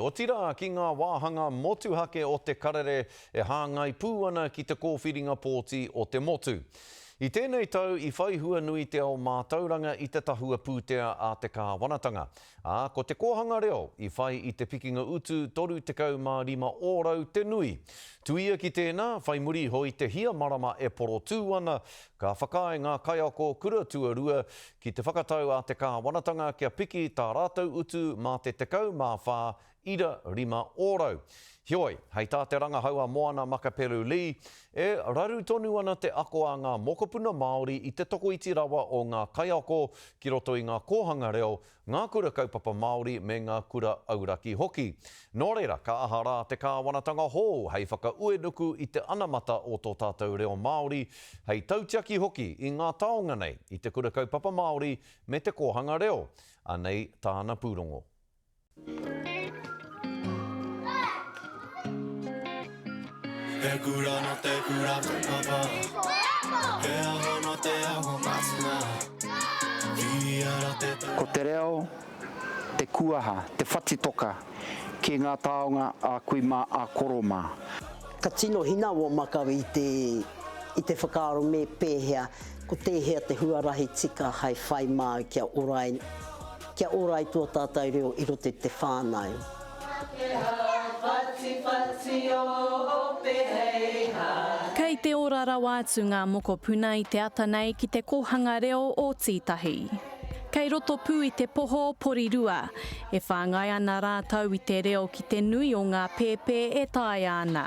Otirā ki ngā wāhanga motuhake o te karere e hāngai pū ana ki te kōwhiringa pōti o te motu. I tēnei tau i whai hua nui te ao mātauranga i te tahua pūtea a te kāwanatanga, ā, ko te kōhanga reo i whai i te pikinga utu 35 ōrau te nui. Tuia ki tēnā, whai muri iho i te hia marama e porotū ana, ka whakaae ngā kaiako kura tuarua ki te whakatau a te kāwanatanga kia piki tā rātou utu mā te 14 ira 5 ōrau. Heoi, hei tā te rangahau a Moana Makapelu Lee, e raru tonu ana te ako a ngā mokopuna Māori i te tokoiti rawa o ngā kaiako ki roto i ngā kōhanga reo, ngā kura kaupapa Māori me ngā kura auraki hoki. Nō reira, ka aha rā te kāwanatanga hou hei whakauenuku i te anamata o tō tātou reo Māori, hei tautiaki hoki i ngā taonga nei, i te kura kaupapa Māori me te kōhanga reo? Anei tāna pūrongo. He kura no te kura kaupapa He aho no te aho matua Whiria ra te tau Ko te reo te kuaha, te whatitoka ki ngā taonga a kui mā, a koro mā. Ka tino hinawa makawe i te i te whakaaro me pēhea, ko tēhea te huarahi tika hai whai māu kia ora ai, kia ora ai tō tātou reo i roto i te whānau. Kei te ora rawa atu ngā mokopuna i te ata nei ki te kōhanga reo o Tītahi. Kei roto pū i te poho Porirua, e whāngai ana rātou i te reo ki te nui o ngā pēpē e taea ana.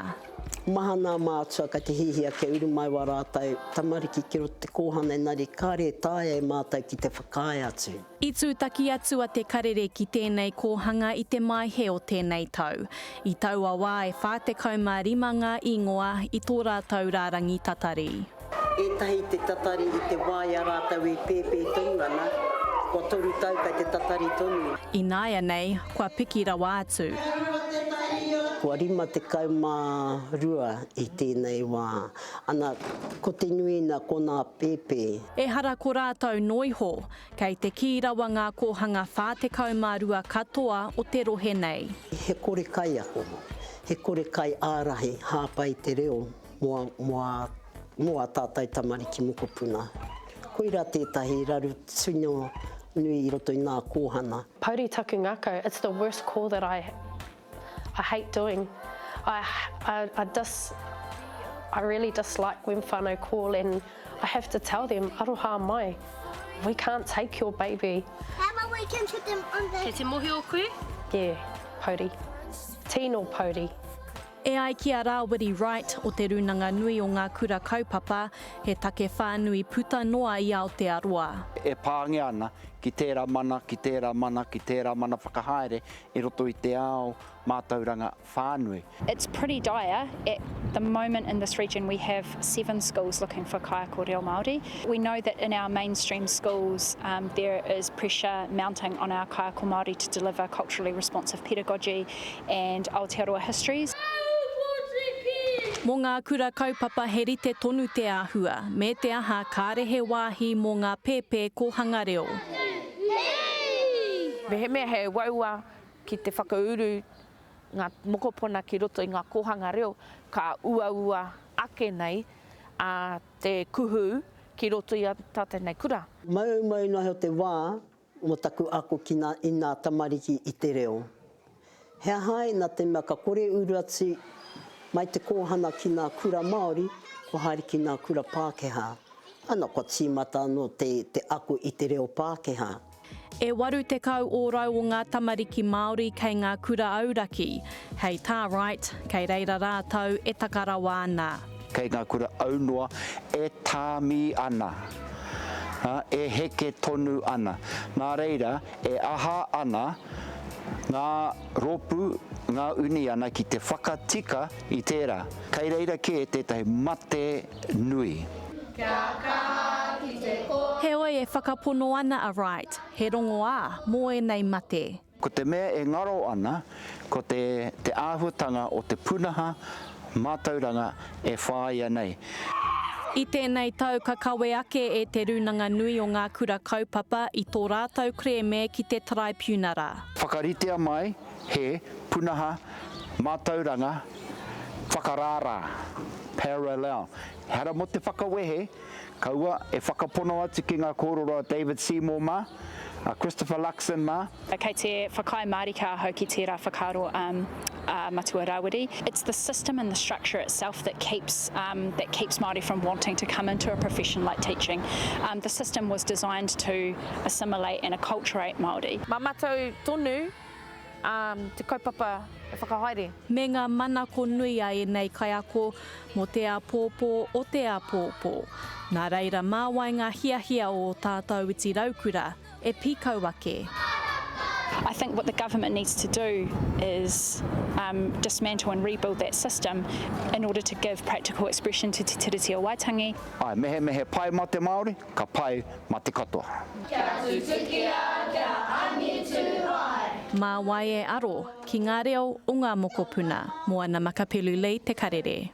Maha nā mātua kei te hihia kia uru mai wā rātou tamariki ki roto te kōhanga engari kāre e taea e mātou ki te whakaae atu. I tūtaki atu a Te Karere ki tēnei kōhanga i te Maehe o tēnei tau. I taua wā e 45 ngā īngoa i tō rātou rārangi tatari. Ētahi te tatari i te wā i a rātou e pēpē tonu ana, kua toru tau kei te tatari tonu. Ināianei, kua piki rawa atu. Kua 52 i tēnei wā. Ana, ko te nuina ko nā pēpē. Ehara ko rātou noiho, Kei te kī rawa ngā kōhanga 42 katoa o te rohe nei. He kore kaiako, he kore kaiārahi hāpai te reo mō ā tātou tamariki mokopuna. Koirā tētahi raru tino nui i roto i ngā kōhanga. Pouri taku ngakau, it's the worst call that I I hate doing. I, I, I dis, I really dislike when whanau call and I have to tell them, aroha mai, we can't take your baby. How about we can put them on the. Kei te mohio koe? Yeah, pouri. Tino pouri. E ai ki a Rāwiri Wright o Te Rūnanga Nui o Ngā Kura Kaupapa, he take whānui puta noa i Aotearoa. E pāngia ana ki tērā mana, ki tērā mana, ki tērā mana whakahaere i roto i te ao mātauranga whānui. It's pretty dire, at the moment in this region we have seven schools looking for kaiako reo Māori. We know that in our mainstream schools there is pressure mounting on our kaiako Māori to deliver culturally responsive pedagogy and Aotearoa histories. Mō ngā kura kaupapa he rite tonu te āhua, me te aha kāre he wāhi mō ngā pēpē kōhanga reo. Mehemea he uaua ki te whakauru ngā mokopuna ki roto i ngā kōhanga reo, ka uaua ake nei te kuhu ki roto i a tātou nei kura. Maumau noa iho te wā mō taku ako ki nā, i nā tamariki i te reo. He aha ai, nā te mea ka kore uru atu mai te kōhana ki nā kura Māori, kua haere ki nā kura Pākehā. Ana, kua tīmata anō te, te ako i te reo Pākehā. E 80 ōrau o ngā tamariki Māori kei ngā kura auraki. Hei tā Wright, kei reira rātou e taka rawa ana. Kei ngā kura aunoa e tāmi ana, ā, e heke tonu ana. Nā reira, e aha ana ngā rōpū, ngā uniana ki te whakatika i tērā. Kei reira kē tētahi mate nui. Kia kaha ki te kōrero. Heoi e whakapono ana a Wright, he rongoā mō ēnei mate. Ko te mea e ngaro ana, ko te te āhuatanga o te punaha mātauranga e whāia nei. I tēnei tau ka kawe ake e Te Rūnanga Nui o Ngā Kura Kaupapa i tō rātou kerēme ki te Taraipiunara. Whakaritea mai. He punaha mātauranga whakarārā, parallel. Ehara mō te whakawehe, kaua e whakapono atu ki ngā kōrero a David Seymour mā, a Christopher Luxon mā. Kei te whakaae mārika ahau ki tērā whakaaro a Matua Rawiri. It's the system and the structure itself that keeps that keeps Māori from wanting to come into a profession like teaching. The system was designed to assimilate and acculturate Māori. Mā matou tonu te kaupapa e whakahaere. Me ngā manako nui a ēnei kaiako mō te āpōpō o te āpōpō. Nā reira mā wai ngā hiahia o ō tātou iti raukura e pīkau ake. I think what the government needs to do is dismantle and rebuild that system in order to give practical expression to Te Tiriti o Waitangi. Āe, mehemea he pai mā te Māori, ka pai mā te katoa. Kia tutuki ā, kia angitu ai. Mā wai e aro ki ngā reo o ngā mokopuna? Moana Makapelu Lee Te Karere.